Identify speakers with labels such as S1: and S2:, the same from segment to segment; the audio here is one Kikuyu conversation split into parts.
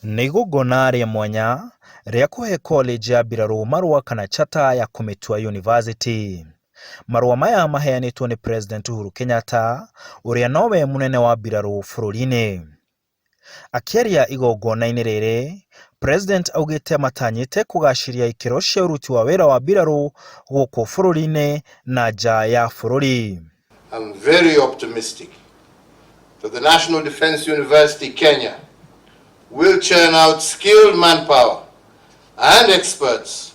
S1: Nĩ igongona rĩa mwanya rĩa kũhe college ya mbirarũ marũa kana charter ya kũmĩtua university. Marũa maya maheanĩtwo nĩ President Uhuru Kenyatta ũrĩa nowe mũnene wa mbirarũ bũrũri-inĩ. Akĩaria igongona-inĩ rĩrĩ, President augĩte matanyĩte kũgacĩria ikĩro cia ũruti wa wĩra wa mbirarũ gũkũ bũrũri-inĩ na nja ya bũrũri.
S2: I'm very optimistic that the National Defence University Kenya will churn out skilled manpower and experts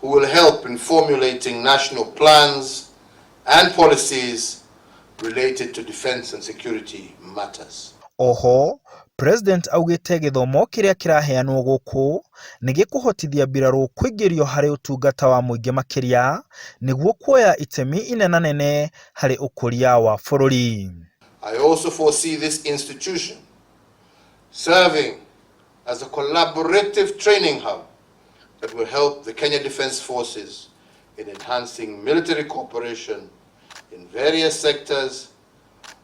S2: who will help in formulating national plans and policies related to defense and security matters.
S1: Oho, President augĩte gĩthomo kĩrĩa kĩraheanwo gũkũ nĩ gĩkũhotithia mbirarũ kũingĩrio harĩ ũtungata wa mũingĩ makĩria nĩguo kuoya itemi inenanene harĩ ũkũria wa bũrũri.
S2: I also foresee this institution serving as a collaborative training hub that will help the Kenya Defence Forces in enhancing military cooperation in various sectors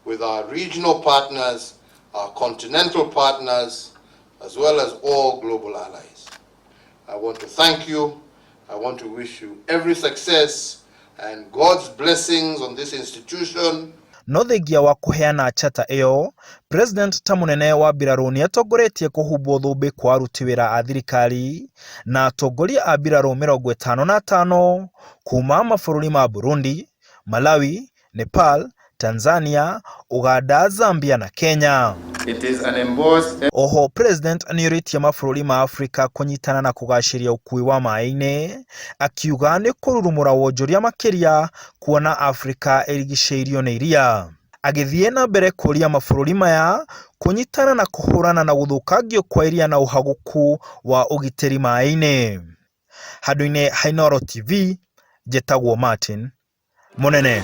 S2: with our regional partners, our continental partners, as well as all global allies. I want to thank you. I want to wish you every success and God's blessings on this institution.
S1: No thengia wa kũheana charter ĩyo, President ta mũnene wa mbirarũ nĩ atongoretie kũhumbwo thũmbĩ kwa aruti wĩra a thirikari na atongoria a mbirarũ 55 kuma mabũrũri ma Burundi, Malawi, Nepal, Tanzania, Uganda, Zambia na Kenya.
S3: It is an embossed
S1: Oho President nĩorĩtie mabũrũri ma Afrika kũnyitana na kũgacĩria ũkui wa maĩ-inĩ, akiuga nĩ kũrurumũra wonjoria makĩria kuona Afrika ĩrigicĩirio nĩ iria. Agĩthiĩ na mbere kũria mabũrũri maya kũnyitana na kũhũrana na gũthũkangio kwa iria na ũhagũku wa ũgitĩri maĩ-inĩ. Handũ-inĩ ha Inooro TV, njĩtagwo Martin Mũnene.